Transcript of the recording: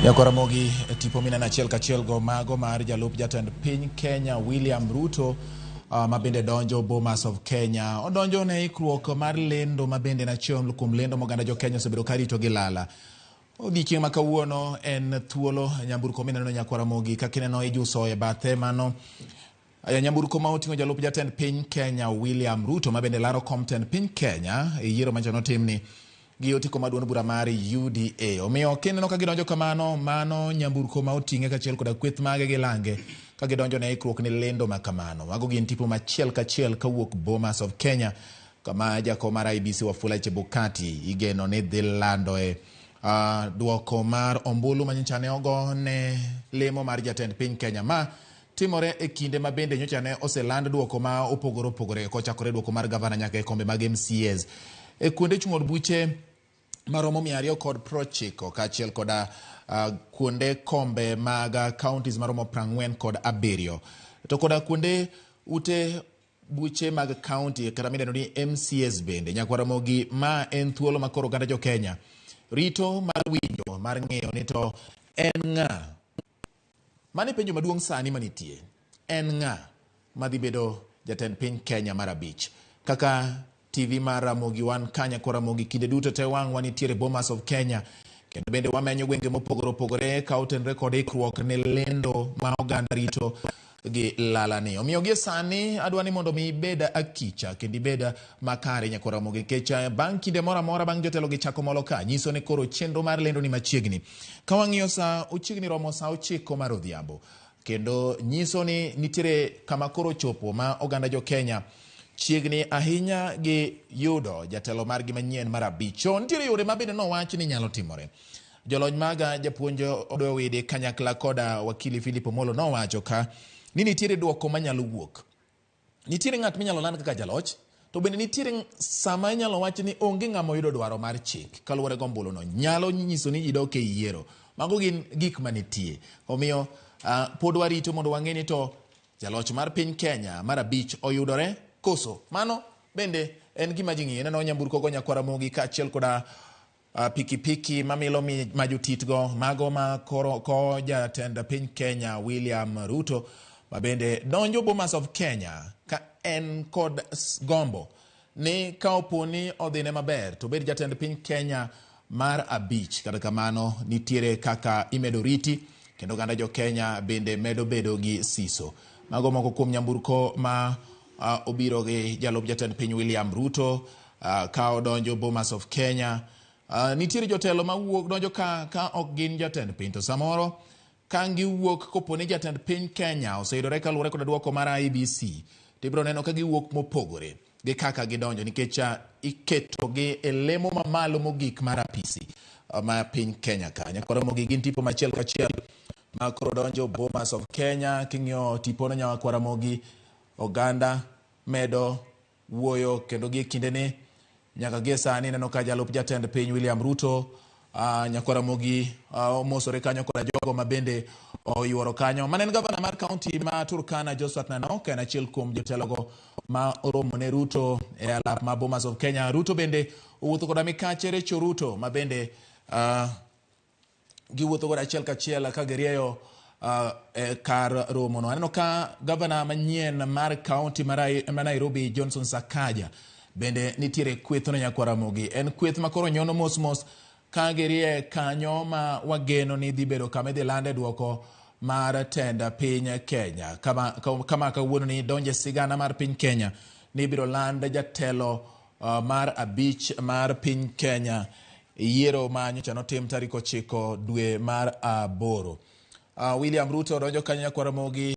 Nyakwar Ramogi e tipo mineno achiel kachiel go mago mar jalup jatend piny Kenya William Ruto ma bende donjo Bomas of Kenya. Odonjo ne ikruok mar lendo ma bende en achiel kuom lendo moganda jo Kenya osebedo ka rito gi lala. Odiochieng' ma kawuono en thuolo nyamburko mineno Nyakwar Ramogi kaka ineno ijuso e bathe mano Aya nyamburko ma oting'o jalup jatend piny Kenya William Ruto ma bende laro kom tend piny Kenya e yiero manyocha notimni gi otiko ma duond bura mar UDA. Omiyo kineno ka gidonjo kamano, mano nyamburko ma oting'e kaachiel koda kweth mage gi lange ka gidonjo ne ikruok ne lendo ma kamano. Mago gin tipo machiel kachiel kawuok Bomas of Kenya kama jakom mar IEBC Wafula Chebukati igeno ni dhi landoe duoko mar ombulu manyocha ne ogo ne lemo mar jatend piny Kenya. Ma timore e kinde ma bende nyocha ne oseland duoko ma opogore opogore kochakore duoko mar gavana nyaka e kombe mag MCAs e kuonde chung' od buche maromo 290 kaachiel koda kuonde kombe mag counties maromo 47 to koda kuonde ute buche mag county kata midendo ni MCAs bende. Nyakwar Ramogi, ma en thuolo ma koro oganda jo Kenya rito mar winjo mar ng'eyo ni to en ng'a. Mano e penjo maduong' sani manitie. En ng'a madhi bedo jatend piny Kenya mar abich? Kaka TV mar Ramogi wan ka Nyakwar Ramogi kinde duto te wang' wanitiere Bomas of Kenya kendo bende wamenyo gwenge mopogore opogore ka otenre kod ikruok ne lendo ma oganda rito gi lalani. Omiyo gie sani adwa ni mondo mi ibed akicha kendo ibed makare Nyakwar Ramogi nikech bang' kinde moro amora bang' jotelo gi chako molo ka nyiso ni koro chenro mar lendo ni machiegni. Ka wang'iyo sa ochiegni romo sa 9 mar odhiambo kendo nyiso ni nitiere kama koro chopo ma oganda jo Kenya chiegni ahinya gi yudo jatelo margi manyien mar abich. So, nitiere yore ma bende nowach ni nyalo timore. Jolony maga japuonj Odoyo Widi kanyakla koda wakili Philip Omolo nowacho ka ni nitiere duoko manyalo wuok. Nitiere ng'at minyalo land kaka jaloch, to bende nitiere sama inyalo wach ni onge ng'ama oyudo dwaro mar chik kaluwore gi ombuluno. Nyalo nyiso ni ji dok e yiero. Mago gin gik manitie. Omiyo pod warito mondo wang'e ni to jaloch mar piny Kenya mar abich oyudore koso. Mano bende en gima ji ng'iyo. Ineno nyamburko go Nyakwar Ramogi kaachiel koda pikipiki mamilo ma jotitgo mago ma koro ko jatend piny Kenya William Ruto ma bende donjo Bomas of Kenya ka en kod gombo ni ka opo ni odhine maber to obed jatend piny Kenya mar abich. Kata kamano nitiere kaka imedo riti kendo oganda jo Kenya bende medo bedo gi siso. Mago moko kuom nyamburko ma obiro gi jalup jatend piny William Ruto ka odonjo Bomas of Kenya. Nitiere jotelo mawuok donjo ka ok gin jatend piny to samoro ka giwuok kopo ni jatend piny Kenya oseyudore kaluwore kod duoko mar IEBC to ibiro neno ka giwuok mopogore gi kaka gidonjo nikech iketogi e lemo mamalo mogik mar apisi ma piny Kenya ka. Nyakwar Ramogi gin tipo machiel kachiel ma koro donjo Bomas of Kenya. King'iyo tipono Nyakwar Ramogi, oganda medo wuoyo kendo gie kindeni nyaka gie sani ineno ka jalup jatend piny William Ruto Nyakwar Ramogi omosore kanyo koda jogo ma bende oyuoro kanyo. Mane en gavana mar kaunti ma Turkana Josphat Nanok en achiel kuom jotelogo ma oromo ne Ruto e alap ma Bomas of Kenya. Ruto bende owuotho koda mikache Rachel Ruto ma bende giwuotho godo achiel kachiel ka girieyo e kar romono. Aneno ka gavana manyien mar kaunti ma Nairobi Johnson Sakaja bende nitiere kwethno Nyakwar Ramogi. En kweth ma koro nyono mos mos ka girie kanyo ma wageno ni dhi bedo kama idhi lande duoko mar tend piny Kenya. Kama kawuono ni donje sigana mar piny Kenya ni ibiro land jatelo mar abich mar piny Kenya yiero ma nyocha notim tarik 9 dwe mar 8. William Ruto donjo kanyo Nyakwar Ramogi.